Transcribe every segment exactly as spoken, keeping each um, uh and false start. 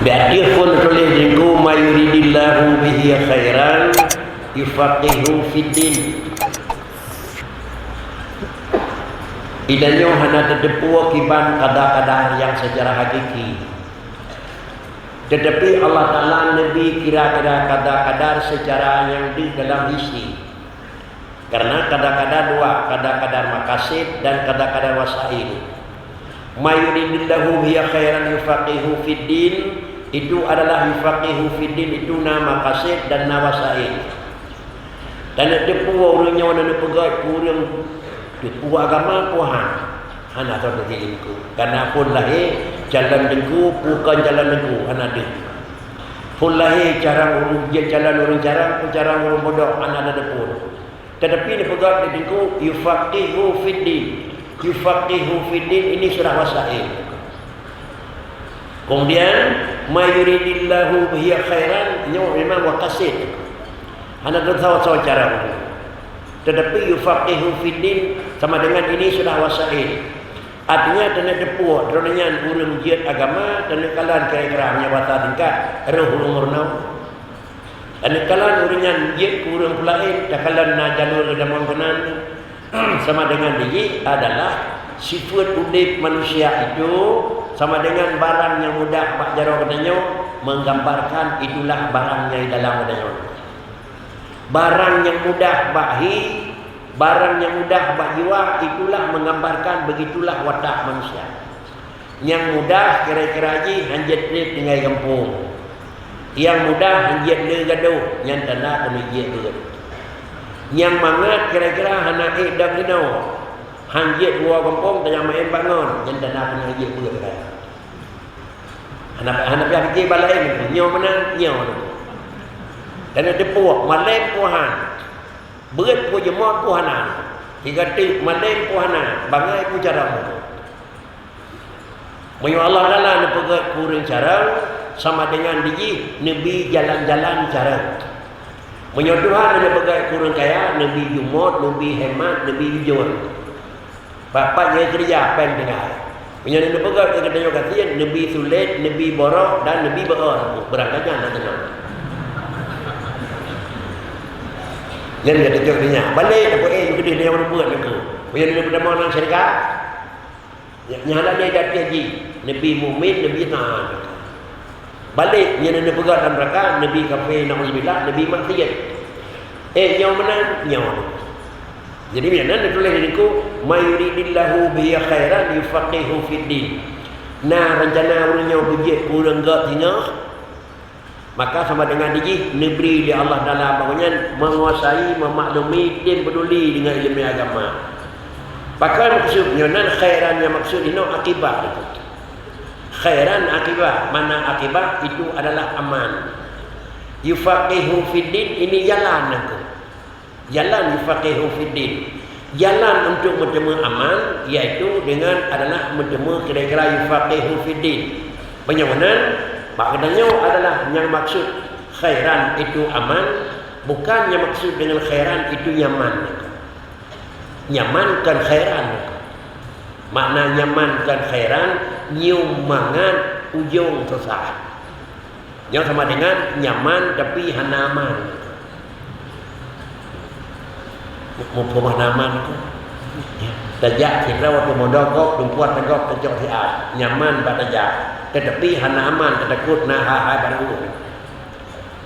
Di ateueh phon tuléh di Teungku, "May yuridillahu bihi khairan yufaqqihhu fiddin." Di tanyoe hana tateupeue kiban kadar-kadar nyang seucara hakiki. Teutapi Allah Taala neubri kira-kira kadar-kadar seucara nyang deuh dalam hisi. Karena kadar-kadar dua, kadar-kadar maqasid dan kadar-kadar wasail. "May yuridillahu bihi khairan yufaqqihhu fiddin," itu adalah yufaqqihhu fiddin, itu na maqasid dan na wasail. Dan neuteupeue ureuëng nyoe na neupeugah keu ureuëng teupeue agama Tuhan. Hana soe teujieb Teungku. Karena phon lahé calon Teungku, peue kon calon Teungku, hana deuh. Phon lahé carang ureuëng, jeuet calon ureuëng carang, peue carang ureuëng bodoh, hana tateupeue. Teutapi neupeugah di Teungku, "Yufaqqihhu fiddin." "Yufaqqihhu fiddin" ini sudah wasail. Kemudian, "May yuridillahu bihi khairan," nyoe memang maqasid. Hana teusawa-sawa cara. Teutapi "yufaqqihhu fiddin" sama dengan ini sudah wasail. Artinya, taneuk teupeue, droeneuh nyan ureuëng jeuet agama, taneuk kalon kira-kira meunyoe basa singkat, rôh ureuëng meurunoe. Taneuk kalon ureuëng nyan jeuet keu ureuëng peulaén, takalon na jalur geudamong keunan. Sama dengan dijih adalah sifeuet udeb manusia itu, sama dengan barang nyang mudah bak jaroe geutanyoe, menggambarkan itulah barang nyang di dalam geutanyoe. Barang nyang mudah bak hi, barang nyang mudah bak jiwa, itulah menggambarkan begitulah watak manusia. Nyang mudah kira-kira jih hanjeuet treb tinggai gampông. Nyang mudah hanjeuet le gadôh, nyan tanda keuneuk jeuet beuet. Nyang mangat kira-kira hana ék dong inoe, hanjeuet woe gampông tajak maén bangon, nyan tanda keuneuk jeuet beuet. Hana, hana payah pike bak laén, nyoe meunan, nyoe. Dan teupeue, malém peue han. Beuet peue jeumot peue hana. Tiga teuk malém peue hana, bangai peue carông. Meunyoe Allah Taala neupeugét keu ureuëng carông, sama dengan dijih neubi jalan-jalan carông. Meunyoe Tuhan neupeugét keu ureuëng kaya, neubi jumôt, neubi hemat, neubi bujur. Pat-pat nyang keureuja péng tinggai. Meunyoe neupeugét keu geutanyoe gasien, neubi sulet, neubi borok, dan neubi beuôt, beurangkajan na teunang. Nyan nyang teucok di nyan. Balek, eh, yue keudeh nyang neubuet nyan keu. Meunyoe neupeudamong lam syeuruga, Nyan, nyan hana lé gaki haji, neubi mukmin, neubi taat. Balek, nyan neupeugah lam neuraka, neubi kafé, naudzubillah, neubi maksiat. Eh, nyoe meunan, nyoe. Jadi, meunan neutuléh di diku, "May yuridillahu bihi khairan yufaqqihhu fiddin." Na rencana ureuëng nyoe beujeuet keu ureuëng gét singoh, Maka sama dengan dijih neubri lé Allah Taala bak nyan menguasai, memaklumi, dan peduli dengan ileumèe agama. Pakon maksud nyoe nan khairan nyang maksud inoe akibat itu. Khairan akibat, makna akibat itu adalah aman. Yufaqihu fiddin ini jalan aku. Jalan yufaqihu fiddin. Jalan untuk meuteumé aman, yaitu dengan adalah meuteumé kira-kira yufaqihu fiddin. Meunyoe meunan, bak geutanyoe adalah nyang maksud khairan itu aman, bukan nyang maksud dengan khairan itu nyaman. Nyaman kon khairan. Makna nyaman kon khairan, nyoe mangat ujong susah. Nyoe sama dengan nyaman tapi hana aman. Muphom hana aman tu. Tajak sidroe teumodong gob, tumpuan teugok teucok siat. Nyaman bak tajak. Tetapi hana aman, teutakot na hai-hai barô.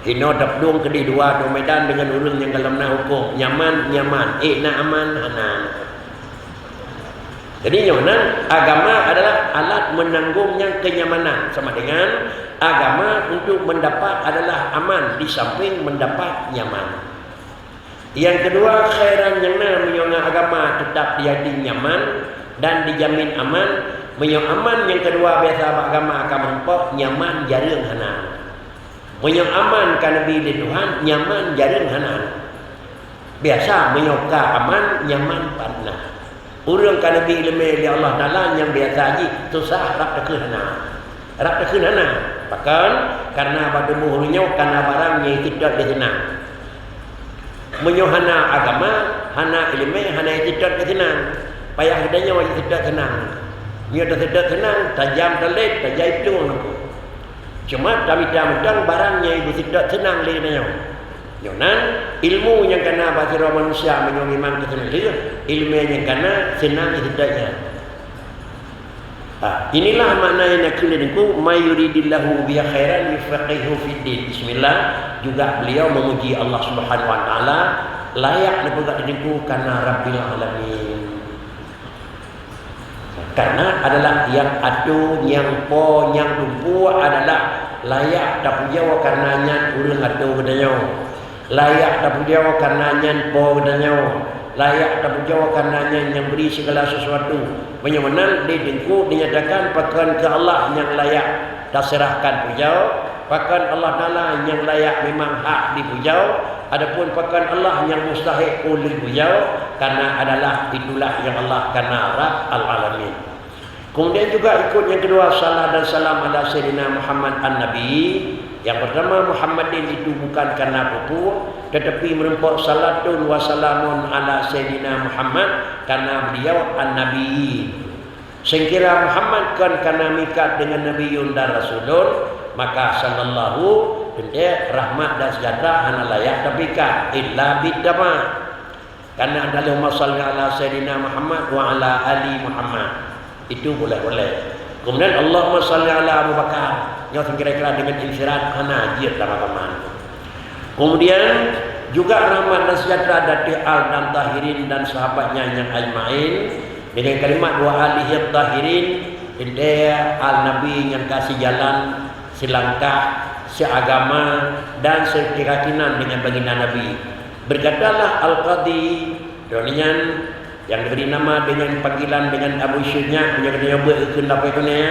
Inoe tapdong keudeh dua dong medan dengan ureuëng nyang gohlom na huköm. Nyaman, nyaman. Eh, na aman, hana. Jadi, nyoe nan, agama adalah alat menanggong nyang kenyamanan. Sama dengan agama untuk mendapat adalah aman di samping mendapat nyaman. Yang kedua, khairan nyang na meunyoe ngon agama tetap jadi nyaman dan dijamin aman. Meunyoe aman nyang kedua biasa bak agama ka meurumpok, nyaman jareueng hana. Meunyoe aman ka neubi lé Tuhan, nyaman jareueng hana. Biasa meunyoe ka aman, nyaman pat na. Ureuëng ka neubi ileumèe lé Allah Taala nyang biasa jih susah rab takheun hana. Rab takheun hana. Pakon? Karena bak tuboh ureuëng nyoe ka na barang nyang jiseutôt lé seunang. Meunyoe hana agama, hana ileumèe, hana jiseutôt lé seunang. Payah geutanyoe jiseutôt seunang. Meunyoe taseutôt seunang, tajam talét, tajai plueng. Cuma tamita mantong barang nyang ibu seutôt seunang lé geutanyoe. Nyoe nan ilmu nyang kana bak sidroe manusia meunyoe memang keuseunang lé, ilmu nyang kana seunang iseutôt nyan. Ha, inilah makna nyang nakeuh lé Teungku, "May yuridillahu bihi khairan yufaqqihhu fid din." Bismillah, juga beliau memuji Allah Subhanahu wa Taala, layak neupeugah lé Teungku karena Rabbil Alamin. Karena adalah nyang atoe, nyang po, nyang tumpôk adalah layak tapujoe karena nyan ureuëng atoe geutanyoe. Layak tapujoe karena nyan po geutanyoe. Layak tapujoe karena nyan nyang bri segala sesuatu. Meunyoe meunan, di Teungku dinyatakan pakon keu Allah nyang layak taseurahkan pujoe, pakon Allah Taala nyang layak memang hak dipujoe, adapun pakon Allah nyang mustahik ulih pujoe, karena adalah itulah nyang Allah karena Rabb al-Alamin. Kemudian juga ikut yang kedua, salat dan salam ala Sayyidina Muhammad an-Nabi. Yang pertama, Muhammadin itu bukan karena pupuk, tetapi merumpok salatun wa salamun ala Sayyidina Muhammad karena beliau an-Nabi. Seungkira Muhammad kon karena mikat dengan Nabiyun dan Rasulun, maka sallallahu, teuntée rahmat dan sejahtera hana layak tapikat illa bidama. Karena Allahumma salli ala Sayyidina Muhammad wa ala ali Muhammad. Itu boleh-boleh. Kemudian Allahumma salli ala Abu Bakar. Nyoe seungkira-kira dengan infirad hana jeuet lama-lama. Kemudian juga rahmat dan sejahtera datu al dan tahirin dan sahabatnya yang ajmain dengan kalimat wa alihi tahirin, teuntée al Nabi nyang ka sijalan, silangkah, seagama dan sekeyakinan dengan baginda Nabi. Berkatalah Al-Qadhi, droeneuh nyan nyang diberi nama dengan panggilan dengan Abu Syuja, meunyoe geutanyoe beuet keu lapée keunoe,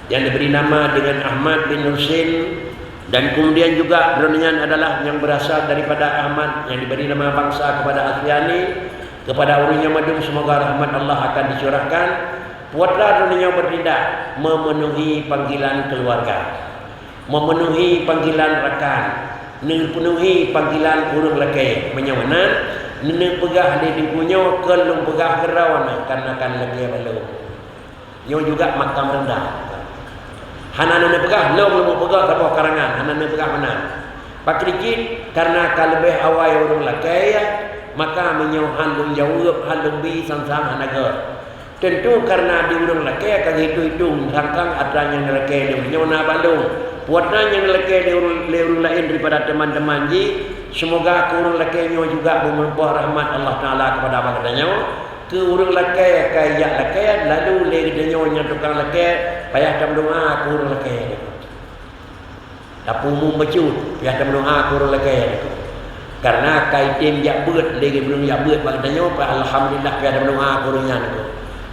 nyang diberi nama dengan Ahmad bin Husin, dan kemudian juga droeneuh nyan adalah nyang berasal daripada Ahmad, nyang diberi nama bangsa kepada Afriani, kepada ureuëng nyang mandum semoga rahmat Allah akan dicurahkan. Putra droeneuh nyoe bertindak memenuhi panggilan keluarga. Memenuhi panggilan rakan, neupenuhi panggilan ureuëng lakée. Meunyoe meunan, neupeugah lé Teungku nyoe kon lôn peugah keudroe na, karena kan lakée balom. Nyoe juga makam rendah. Hana neupeugah lôn, lôn peugah saboh karangan, hana neupeugah meunan. Pakri cit, karena ka leubeh awai ureuëng lakée, maka meunyoe han lôn jaweueb, han lôn bi, sang-sang hana gét. Tentu karena di ureuëng lakée ka geuhitung-hitung teuntang atra nyang lakée lé nyoe na balom. Putra nyang lakée lé ureuëng, lé ureuëng laén daripada teman-teman jih, semoga keu ureuëng lakée nyoe juga beumeurumpok rahmat Allah Taala kepada geutanyoe. Keu ureuëng lakée ka jak lakée, lalu lé geutanyoe nyang tukang lakée payah tameudoa keu ureuëng lakée. Tapeumeubacut, piah tameudoa keu ureuëng lakée nyan. Karena ka item jak beuet, lé geumeunyoe jak beuet bak geutanyoe, alhamdulillah, piah tameudoa keu ureuëng nyan.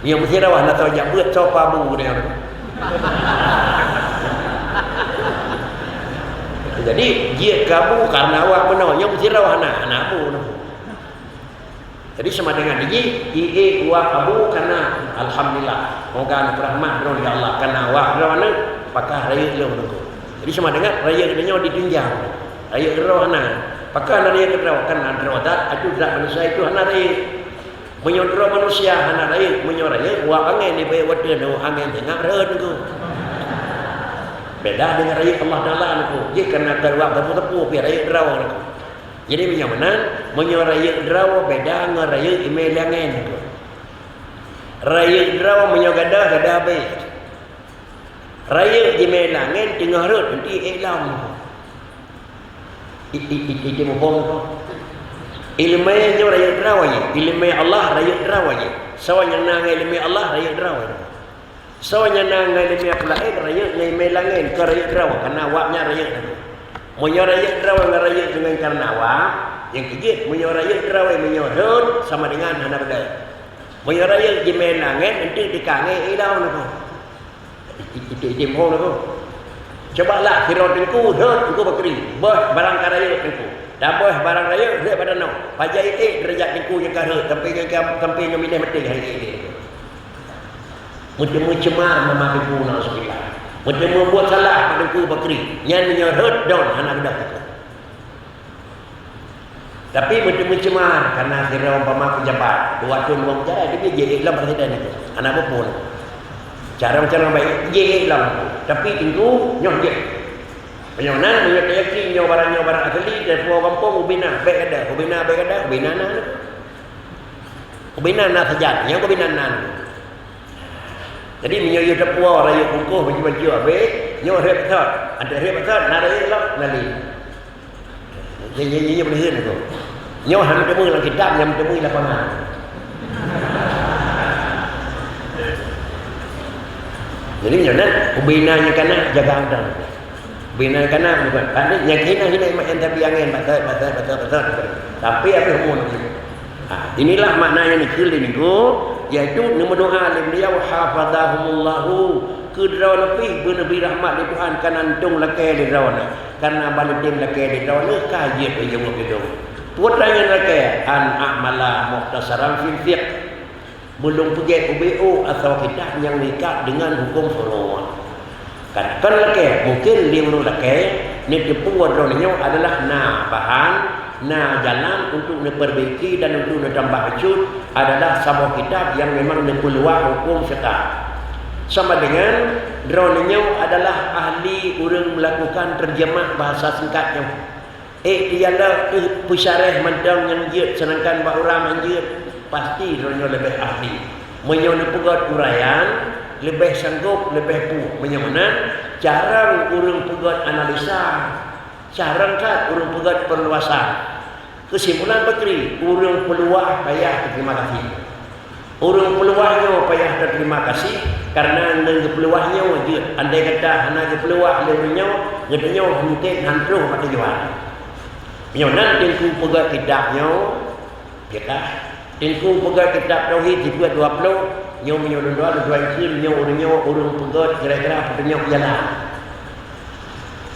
Nyang meusidroe hana soe jak beuet, soe pabu geutanyoe. Jadi, jeuet keu abu karena awak meunoe, nyang meusidroe hana, hana abu. Jadi, sama dengan jih, ié uak abu kana, alhamdulillah. Moga neupeurahmat droe, ya Allah, kana uak droe aneuk, pakah rayeuk lôn nunggu. Jadi, sama dengan rayeuk geutanyoe ditunjang. Rayeuk droe hana. Pakah hana rayeuk droe, kana droe zat, atu zat manusia itu hana rayeuk. Meunyoe droe manusia hana rayeuk, meunyoe rayeuk, uak angén dibayeuk watée nyoe angén teunak rhot nunggu. Beda dengan rayeuk Allah Taala nunggu. Jih kana ka uak teupeu-teupeu pih rayeuk droe nunggu. Jadi, meunyoe meunan, meunyoe rayeuk droe beda ngon rayeuk imé langén. Rayeuk droe meunyoe gadôh, gadôh abéh. Rayeuk jimé langén teungoh rhot, nanti ék lom. I, i, i, i, muphom ko. Ileumé nyoe rayeuk droe jih, ileumé Allah rayeuk droe jih. Soe nyang na ngon ileumé Allah rayeuk droe jih. Soe nyang na ngon ileumé peulaén, rayeuk ngon imé langén, kon rayeuk droe, kana awak nyan rayeuk droe. Meunyoe rayeuk droe ngon rayeuk deungon kareuna awak, nyang keujeuet, meunyoe rayeuk droe meunyoe rhot, sama dengan hana beudôh. Meunyoe rayeuk jimé langén, eunteuk teuka ngon ilôn nyoe. Item ho nyoe. Coba lah, sidroe teungku rhot, teungku bakri. Boh barang ka rayeuk teungku. Tabôh barang rayeuk, rhot bak tanoh. Pajan ék deurajat teungku nyang ka rhot, sampoe nyang ka, sampoe nyoe miléh maté hai ék. Meuteumé ceumar mama teungku, naudzubillah. Meuteumé buet salah mama teungku bakri. Nyan meunyoe rhot don hana geudoh. Tapi meuteumé ceumar karena sidroe umpama pejabat, dua thôn dua pejabat, tapi jeuet lom presiden itu. Hana muphom. Cara-cara baik, jeuet lom. Tapi teungku nyoe jeuet. Meunyoe nan, meunyoe tayakin nyoe barang, nyoe barang asli, teupeue gampông, ubé na, bèk gada, ubé na, bèk gada, ubé na na. Ubé na na sajan, nyang ubé na na. Jadi, meunyoe yue teupeue rayeuk bungkôh baju-baju abéh, nyoe rhët that. Adak rhët that, na rayeuk lom, na lé. Nyoe, nyoe, nyoe, nyoe peuleuheuen tu. Nyoe han teumé lam kitab, nyang teumé lapangan. Jadi, nyoe nan, ubé na nyang kana jaga antang. Ubé na nyang kana bukan. Tadi nyang hina-hina iman yang tapi angin, batat, batat, batat, batat. Sampai habis umur nanti. Ha, inilah makna yang dikheun lé Teungku, yaitu neumeudoa lé beliau, "Hafazahumullahu," keu droeneuh pih beuneubri rahmat lé Tuhan, ka na euntông lakèe lé droeneuh. Karena ban neutem lakèe lé droeneuh ka jeuet lé jaweueb lé droeneuh. Peue nyang lakèe, an a'mala mukhtasaran fil fiqh. Meulôn peugèt ubé ôk atawa kitab nyang meuikat deungon hukôm furu'. Kan, kan lakèe, mungken lé ureueng lakèe, neuteupeue droeneuh nyoe adalah na bahan, na jalan untuk neupeurbaiki dan untuk neutambah bacut adalah saboh kitab nyang memang neupeuluah hukôm fiqah. Sama dengan droeneuh nyoe adalah ahli ureueng meulakukan teurjeumah bahasa singkat nyoe. Ék teujalak teuh peusyarah mantong nyang jeuet, seudangkan bak uram nyang jeuet, pasti droeneuh leubeh ahli. Meunyoe neupeugöt uraian, leubeh sanggob, leubeh puih. Meunyoe meunan, carông ureueng peugöt analisa, carông that ureueng peugöt peuluasan. Keusimpulan peukri, ureueng peuluah payah teuterima kasih. Ureueng peuluah nyoe payah teuterima kasih, kareuna ngon geupeuluah nyoe jeuet. Andai kata hana geupeuluah lé ureueng nyoe, geutanyoe mungken han troh bak tujuan. Nyoe nan Teungku peugöt kitab nyoe, ya kah? Teungku peugöt kitab Tauhid jipeuet dua ploh, nyoe meunyoe lôn dua, lôn dua ikheun nyoe ureueng nyoe ureueng peugöt kira-kira peutunyok jalan.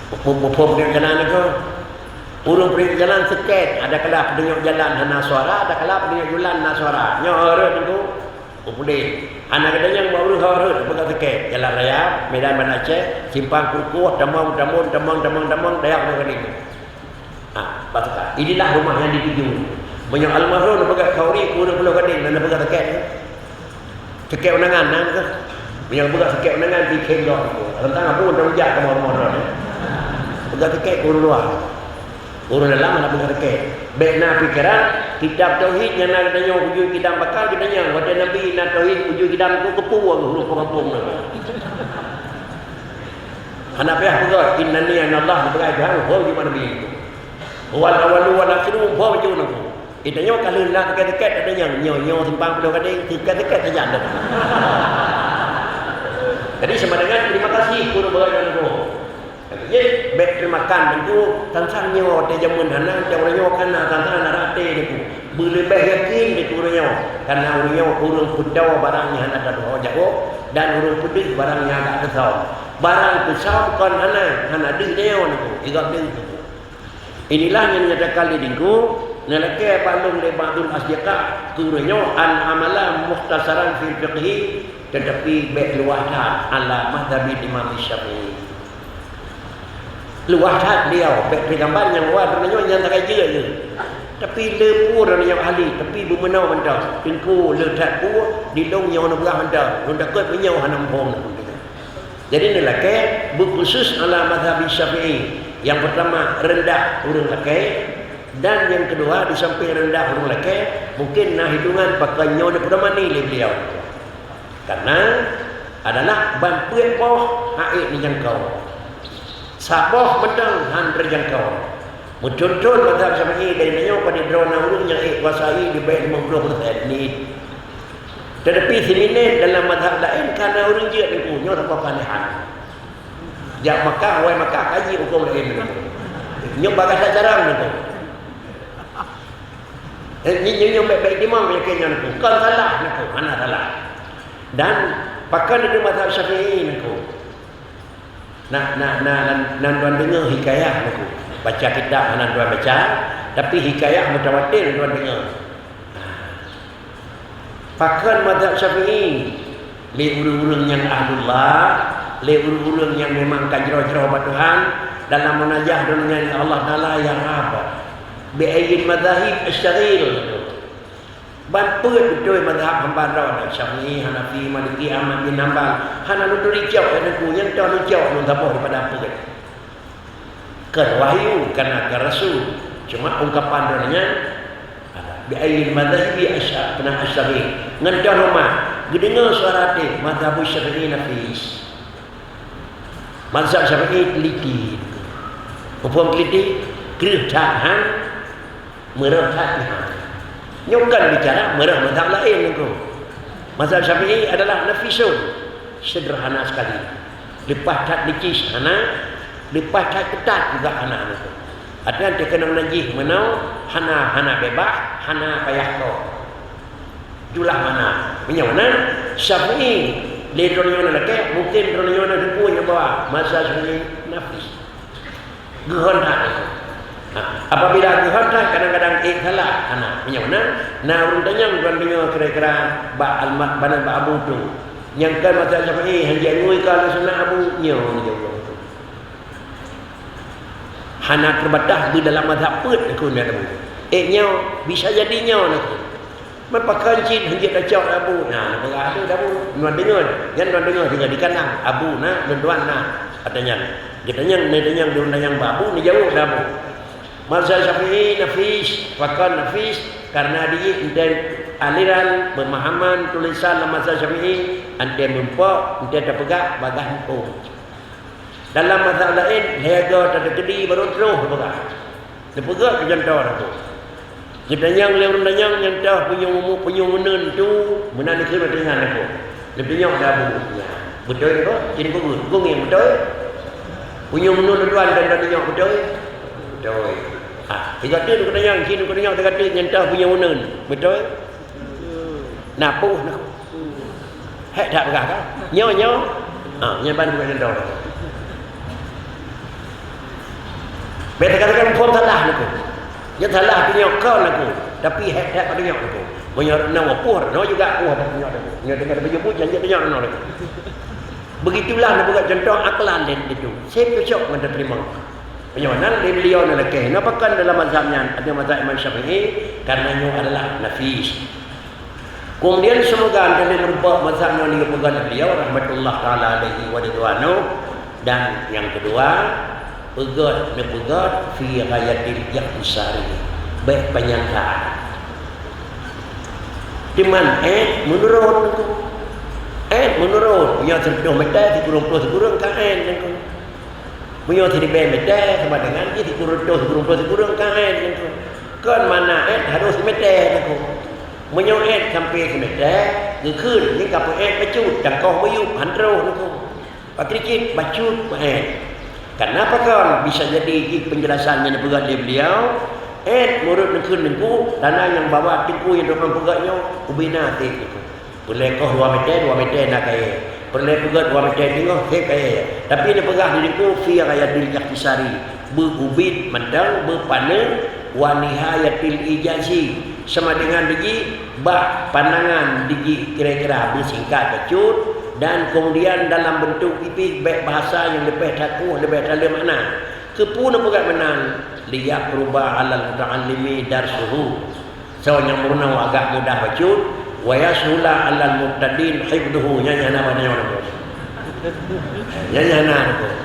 Muphom, muphom peutunyok jalan nyoe. Ureueng peutunyok jalan seuket, ada kala peutunyok jalan hana suara, ada kala peutunyok jalan na suara. Nyoe rhot Teungku. Peue udeb. Hana geutanyoe bak ureueng rhot, peugah seuket. Jalan raya, Medan Banda Aceh, simpang Kukuh, tamong, tamong, tamong, tamong, tamong, dayah Pulo Gadeng. Ha, bak seuket. Inilah rumah yang dituju. Meunyoe almarhum peugah khauri keu ureueng Pulo Gadeng, na peugah seuket. Seuket undangan, na, beutôi. Meunyoe peugah seuket undangan, di khem gob. Teuntang apa ureueng jak kamoe rumoh droe, ya. Peugah seuket keu ureueng luwa. Ureueng dalam hana peugah seuket. Bèk na pikeran, kitab tauhid nyang na geutanyoe ujoe kidam bakal geutanyoe. Watèe Nabi na tauhid ujoe kidam tu keupeue ureueng kampung na. Hana payah peugah, "Innani anallah," peugah Tuhan, ho jeuet Nabi. "Huwal awwalu wal akhiru," ho jeuet Nabi. Geutanyoe ka lheueh na tiket-tiket, ada nyang nyoe-nyoe simpang Pulo Gadeng, tiket-tiket saja ada. Jadi, sama dengan terima kasih guru beurai ngon guru. Jadi, bèk terima kasih Teungku, sang-sang nyoe watèe jameun hana, watèe uroe nyoe ka na, sang-sang na rate Teungku. Beuleubeh yakin Teungku uroe nyoe, karena uroe nyoe ureueng peutô barang nyang hana tatuho jaroe, dan ureueng peudeuh barang nyang agak teusöm. Barang teusöm kon hana, hana deuh nyoe Teungku, igab deuh Teungku. Inilah nyang nyatakan lé Teungku, neulakèe bak lôn lé ba'dul asdiqa, keu ureueng nyoe an amala mukhtasaran fil fiqhi, teutapi bèk luwah that ala mazhabil Imam Syafi'i. Luwah that beliau, bèk teugambar nyang luwah droeneuh nyoe nyang takai jeuet je. Tapi le peue droeneuh nyoe ahli, tapi beumeunoe mantong. Teungku le that peue, di lôn nyoe neupeugah mantong. Lôn takot meunyoe hana muphom. Jadi, neulakèe beukhusus ala mazhab Syafi'i. Nyang peurtama, reundah ureueng lakèe, dan nyang keudua, di samping reundah ureueng lakèe, mungken na hitongan pakon nyoe neupeudamani lé beliau. Karena adalah ban peuet boh han ék neujangkau. Saboh mantong han teujangkau. Meuthon-thon mazhab Syafi'i dari nyoe padub droe na ureueng nyang ék puasa leubeh limong ploh persen ni. Teutapi siminèt dalam mazhab laén ka na ureueng jeuet Teungku, nyoe saboh keuanehan. Jak Makkah, awai Makkah kaji hukôm laén Teungku. Nyoe bagaih that jarang Teungku. Eh, nyoe, nyoe, nyoe bèk, bèk itimang penyakét nyoe Teungku. Kon salah Teungku, hana salah. Dan pakon itu mazhab Syafi'i Teungku. Nah, nah, nah, nan, nan tuan deungoe hikayah Teungku. Baca kitab hana tuan baca, tapi hikayah mutawatir tuan deungoe. Nah. Pakon mazhab Syafi'i? Lé ureueng-ureueng nyang ahlullah, lé ureueng-ureueng nyang memang ka jroh-jroh bak Tuhan, dalam munajah droe nyan, "Ya Allah Taala, ya Rabb, bi ayyil madzahib asytaghil?" Ban peuet beutôi mazhab hamba droe, Syafi'i, Hanafi, Maliki, Ahmad bin Hambal. Hana lôn turi cok, ya Teungku, nyang toh lôn cok lôn saboh daripada peuet. Keu wahyu, kana keu rasul. Cuma ungkapan droeneuh nyan, bi ayyil madzahibi asya-, kana asyabi. Ngon toh noma, geudeungoe suara até, mazhab Syafi'i nafis. Mazhab Syafi'i teliti. Muphom teliti, kreueh that han, meureuh that nyan. Nyoe kan bicara meureuh mazhab laén nyoe. Mazhab Syafi'i adalah nafisun, sederhana sekali. Leupah that najis hana, leupah that keutat juga hana nyoe. Artinya teukeunong najis meunoe, hana, hana beubaih, hana payah koh. Itulah makna. Meunyoe na Syafi'i, lé droeneuh nyoe na lakée, mungkin droeneuh nyoe na teupeu nyang bahwa mazhab Syafi'i nafis. Geuhon that. Ha, apabila geuhon that, kadang-kadang ék salah. Hana, meunyoe na, na ureuëng tanyong, droeneuh deungoe kira-kira bak almat, bana bak Abu tu. Nyang kan mazhab Syafi'i, hanjeuet ngui keu Ahlussunnah Abu, nyoe, nyoe. Hana teubatas beu dalam mazhab peuet, neukheun Abu. Ék nyoe, bisa jadi nyoe, neukheun. Meupakon cit hanjeuet tacok Abu. Nah, neupeugah tu Abu. Nyoe deungon. Nyan nyoe deungon, deungon di kanang. Abu na, lôn tuan na. Kata nyan. Geutanyong, neutanyong, neutanyong bak Abu, neujaweueb lé Abu. Mazhab Syafi'i nafis, pakon nafis, karena di enteuk aliran pemahaman tulisan lam mazhab Syafi'i, enteuk meumpok, enteuk tapeugah bagaih huköm. Dalam mazhab laén, lhée goe tateukeudi barô troh neupeugah. Neupeugah keu jantoe Abu. Geutanyong lé ureuëng tanyong nyang toh punyueng umu-, punyueng uneun tu, meunan dikheun watée nyan Abu. Neutunyok lé Abu. Nyan. Beutôi nyoe, cit peugah. Gong nyang beutôi. Punyueng uneun lôn tuan dan neutunyok beutôi. Beutôi. Ah, tiga tu geutanyong, cit geutanyong tiga tu nyang toh punyueng uneun. Beutôi? Na poh na. Hék that peugah ka? Nyoe, nyoe. Ha, nyan ban bukan contoh. Bèk teuka-teuka muphom salah neukheun. Nyan salah tunyok kon neukheun. Tapi hék that patunyok neukheun. Meunyoe na wapoh, na juga poh patunyok neukheun. Nyoe deungon baju buet, janji tunyok na neukheun. Begitulah neupeugah contoh aklan dan itu. Saya cocok ngon teurimong. Meunyoe nan lé beliau na lakée, na pakon dalam mazhab nyan, ada mazhab Imam Syafi'i, karena nyoe adalah nafis. Kemudian semoga anda ni merupakan mazhab yang dipegang beliau rahmatullah taala alaihi wa ridwanuh. Dan yang kedua, peugöt neupeugöt fi ghayatil ikhtisari, bèk panyang that. Cuman eh menurut, eh menurut, nyang seureutôh meter sikureueng ploh sikureueng ka eh nangku. Meunyoe siribèe meter sama dengan jih sikureueng ploh sikureueng ploh sikureueng ka eh nangku. Kon mana eh harôh simeter nangku. Meunyoe ék sampoe simeter, geukheun nyan ka peuék bacut, tangkoh miyueb, han troh neukheun. Pakricit bacut peuék. Karena pakon bisa jadi jih penjelasan nyang neupeugah lé beliau, ék meunurot neukheun teungku, tanda nyang bahwa teungku nyang droe peugah nyoe ubena até teungku. Peureulèe koh dua meter, dua meter na kayèe. Peureulèe peugöt dua meter teungoh, sép kayèe. Tapi neupeugah di teungku fi ghayatil ikhtisari. Beu ubit mantong, beu paneuk, wa nihayatil ijazi, sama dengan dijih bak pandangan dijih kira-kira beusingkat bacut, dan kemudian dalam bentuk pipih bèk bahasa nyang leubeh that poh, leubeh that le makna. Keupeue neupeugah meunan? Liyaqruba 'alal muta'allimi darsuhu. Soe nyang meurunoe agak mudah bacut, wa yashula 'alal mubtadin hifdhuhu. Nyan nyang hana meurunoe. Nyan nyang hana meurunoe.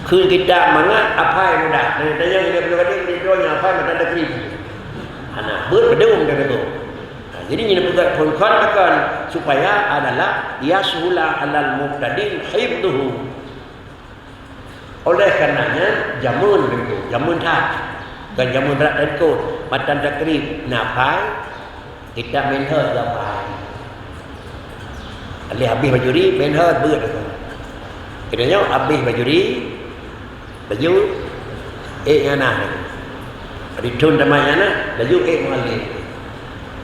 Keu kitab mangat apai mudah. Nyan tanyong lé Abdul Qadir, di droe nyang apai matan takrib. Hana, beuet padum dah tu. Ha, jadi nyan peugah phon kon takon supaya adalah yashula 'alal mubtadin hifdhuhu. Oleh karenanya, jameun teungku, jameun that. Kon jameun that teungku, matan takrib na pai, kitab Minhaj lam pai. Lheuh habéh bajuri, Minhaj beuet. Kita nyoe habéh bajuri, baju, ék nyang na. Di thôn tamat nyang na, baju ék muallim.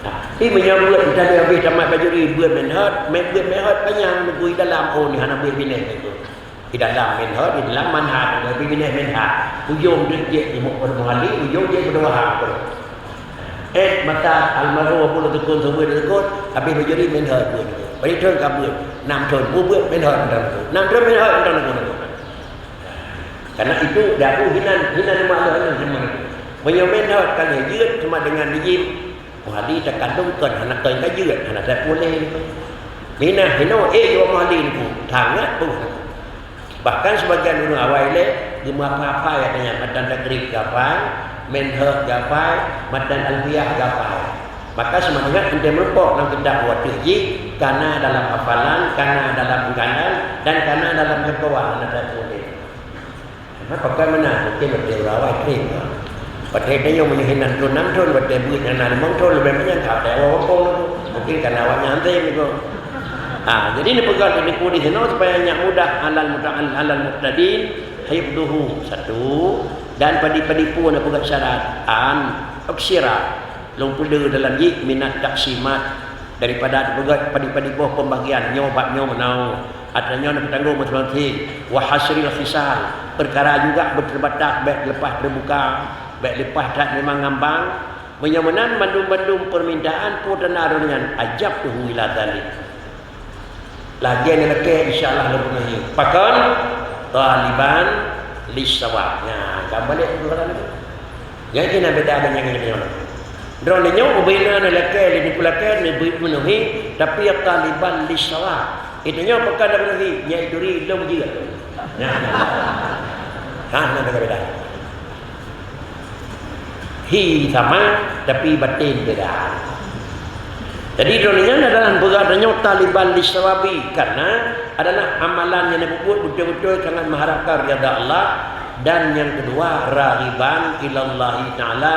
Tapi meunyoe beuet, entah dia habéh tamat bajuri, beuet Minhaj, mé-, beuet Minhaj panyang, neugui dalam, oh, ni hana beuet binéh teungku. Di dalam Minhaj, di dalam Manhaj, di binéh Minhaj. Ujong jeuet jeuet jimuk pada muhali, ujong jeuet pada wahab. Eh, mata almarhum Abu Lutfi Tukun, Sawi Lutfi Tukun, habéh bajuri Minhaj beuet. Bari thôn ka beuet, nam thôn, bu beuet Minhaj mantong. Nam thôn Minhaj mantong. Karena itu, daku hinan, hinan mak lôn, hinan mak lôn. Meunyoe Minhaj ka lheueh jeuet, sama dengan dijim, Muhali takadong kon hana kon ka jeuet, hana sapeue lé. Minah hinoe, eh, jaweueb muhali nyoe, sangat peuh. Bahkan sebagian ureuëng awai lé geumeuhafai-hafai, katanya matan Takrib geuhafai, Minhaj geuhafai, matan Alfiyah geuhafai. Maka seumangat enteuk meurumpok lam kitab watée jih, kana dalam hafalan, kana dalam ingatan, dan kana dalam jangkauan, na that mungkin. Nah, pakon meunan, mungkin watée ureuëng awai krim. Watée tanyoe meunyoe hinan thon nam thon, watée beuet nyang na limong thon, leubeh manyang ka watée awai gampông tu. Mungkin kana awaknyan hantom tu. Ah, jadi neupeugah lé Teungku di sinoe supaya nyak mudah alal muta'al-, alal muqtadin hifdhuhu, satu, dan padi-padi pun neupeugah syarat, an, uksira, lôn peuleueh dalam jih minat taksimat, daripada neupeugah padi-padi boh pembagian nyoe bak nyoe meunoe, atra nyoe neupeutanggong meuteumé, wa hasril khisal, peukara juga beuteurbatas, bék leupah teubuka, bék leupah that memang ngambang. Meunyoe meunan mandum-mandum peumintaan peue tanda droe nyan, ajabtuhu ila dzalik. Lagée nyan lakée, insya Allah lôn peunuhi. Pakon? Taliban lissawab. Nah, ka balek keudroe nyan. Nyan keuh na beda ngon nyang nyoe. Droeneuh nyoe ubena nyan lakée, lé Teungku lakée, neupeunuhi, tapi taliban lissawab. Itu nyoe pakon neupeunuhi, nyan itu ri lôn jeuet. Nah. Ha, na beda. Hi sama, tapi batin beda. Jadi, droeneuh nyan adalah peugah tanyoe taliban lissawabi, karena adalah amalan nyang neubuet beutôi-beutôi sangat mengharapkan ridha Allah, dan nyang keudua, raghiban ilallahi ta'ala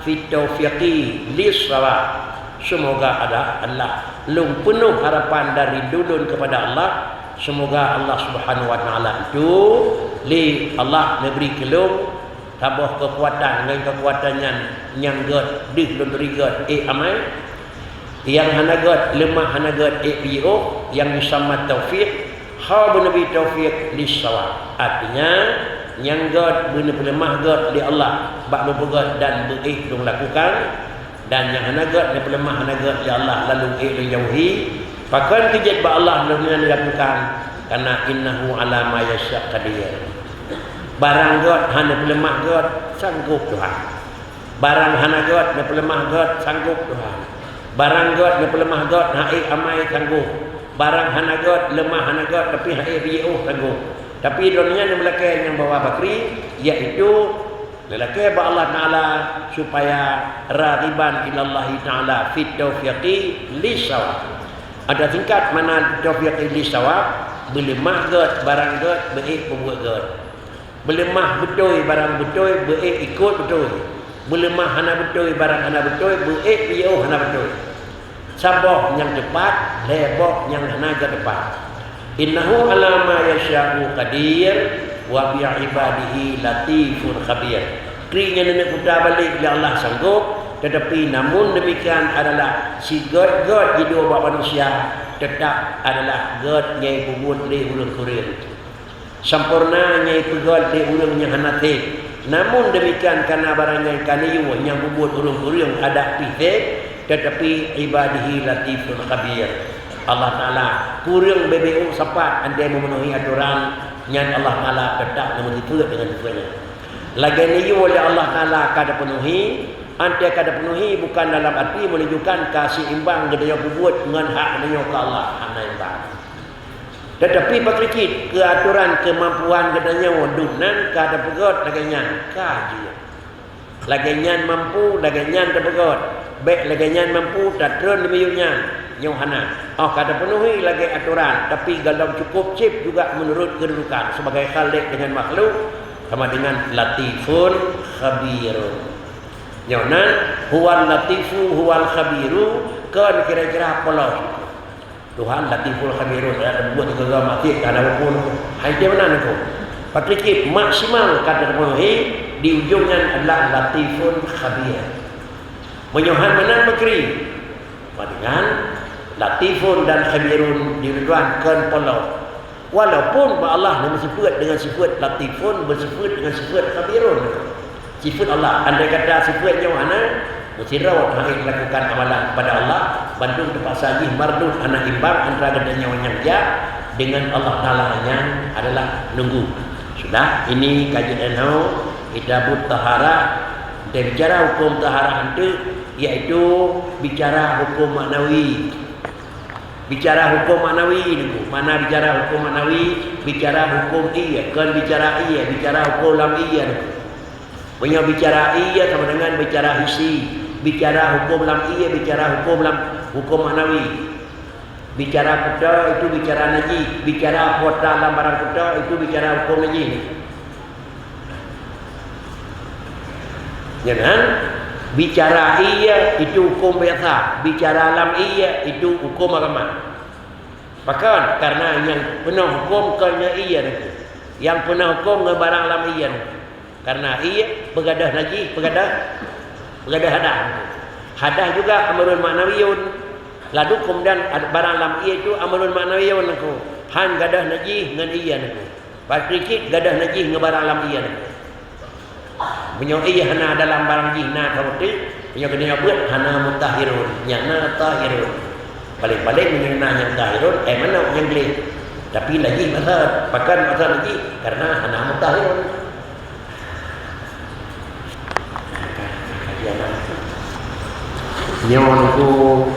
fit taufiqi lissawab. Semoga ada Allah lôn peunoh harapan dari lôn kepada Allah, semoga Allah Subhanahu wa Ta'ala itu, lé Allah neubri keu lôn saboh keukuatan, ngon keukuatan nyan nyang gét deuh lôn turi gét ék amai, nyang hana gét, leumah hana gét ék piôh, nyang yusamma taufiq, haba Nabi taufiq lissawab. Artinya, nyang gét beuneupeuleumah gét lé Allah bak lôn peugét dan beuék lôn lakukan, dan nyang hana gét neupeuleumah hana gét lé Allah lalu ék lôn jauhi. Pakon keu jeuet bak Allah lôn nyan lakukan? Karena innahu ala ma yasya qadir. Barang gét hana peuleumah gét, sanggob Tuhan. Barang hana gét neupeuleumah gét, sanggob Tuhan. Barang gét neupeuleumah gét, hana ék amai, sanggob. Barang hana gét, leumah hana gét, tapi hana ék piôh, sanggob. Tapi droeneuh nyan nyang meulakée nyang bahwa bakri, yaitu neulakée bak Allah Ta'ala supaya raghiban ilallahi Ta'ala fit taufiqi lissawab. Ada singkat makna taufiqi lissawab, beuleumah gét barang gét, beuék peubuet gét. Beuleumah beutôi barang beutôi, beuék ikot beutôi. Beuleumah hana beutôi barang hana beutôi, beuék piôh hana beutôi. Saboh nyang teupat, lhée boh nyang hana geutepat. Innahu ala ma yasya'u qadir, wa bi ibadihi latifun khabir. Kri nyan neuk puta balek lé Allah sanggob, tetapi namun demikian adalah sigét-gét jidua bak manusia, tetap adalah gét nyang peubuet lé ureuëng kureueng. Sampoereuna nyang peugét lé ureuëng nyang hana sép. Namun demikian, karena barang nyang ka neuyue nyang peubuet ureuëng-ureuëng adak pih sép, tetapi ibadihi latifun khabir. Allah Ta'ala kureueng beubeue sapat andai memenuhi atoran nyan, Allah Ta'ala tetap neumeusifeuet dengan sifeuet nyan. Lagée neuyue lé Allah Ta'ala ka teupenuhi, andai ka teupenuhi bukan dalam arti menunjukkan ka seimbang geutanyoe peubuet ngon hak geutanyoe keu Allah, hana imbang. Tetapi pakri cit keu atoran keumampuan geutanyoe dum nan ka teupeugét lagée nyan ka jeuet. Lagée nyan mampu, lagée nyan teupeugét. Bék lagée nyan mampu, tatreun di miyueb nyan. Nyoe hana. Óh ka teupenuhi lagée atoran, tapi golom cukôp cit juga meunurot keududukan sebagai Khaliq dengan makhluk sama dengan Latifun Khabirun. Nyoe nan, huwal Latifu, huwal Khabiru, kon kira-kira polos. Tuhan Latiful Khabirun, ya, buat tiga-tiga mati, tak ada pun. Hai dia mana ni tu? Pakri cit maksimal ka teupenuhi, di ujong nyan adalah Latifun Khabir. Meunyoe han meunan pakri, dengan Latifun dan Khabirun di Ridwan kon polos. Walaupun bak Allah neumeusifeuet dengan sifeuet Latifun, beusifeuet dengan sifeuet Khabirun. Sifeuet Allah, andai kata sifeuet nyoe hana, meusidroe hana lakukan amalan kepada Allah, bandum teupaksa jih mardud, hana imbang antara geutanyoe nyang jak dengan Allah Taala nyang adalah nunggu. Sudah, ini kajian nyoe, Kitabut Taharah, dan bicara hukum taharah itu, yaitu bicara hukum maknawi. Bicara huköm maknawi Teungku. Makna bicara huköm maknawi, bicara huköm ie, kon bicara ie, bicara huköm lam ie Teungku. Meunyoe bicara ie sama dengan bicara hisi, bicara huköm lam ie, bicara huköm lam, huköm maknawi. Bicara kuta itu bicara najih, bicara kuta lam barang kuta itu bicara huköm najih. Nyan, bicara ie itu huköm biasa, bicara lam ie itu huköm agama. Pakon? Karena nyang peunoh huköm kon ngon ie Teungku. Nyang peunoh huköm ngon barang lam ie Teungku. Karena ie peugadôh najih, peugadôh, peugadôh hadah Teungku. Hadah juga amrun maknawiyun. Lalu kemudian ad-, barang lam ie itu amrun maknawiyun Teungku. Han gadôh najih ngon ie Teungku. Pakrikit gadôh najih ngon barang lam ie Teungku. Meunyoe ie hana dalam barang jih na ka beutôi, meunyoe keuneuk beuet hana mutahhirun, nyan na tahhirun. Paléng-paléng meunyoe na nyang tahhirun, eh, manok nyang gleh. Tapi najih masa, pakon masa najih, karena hana mutahhirun. Nyoe Teungku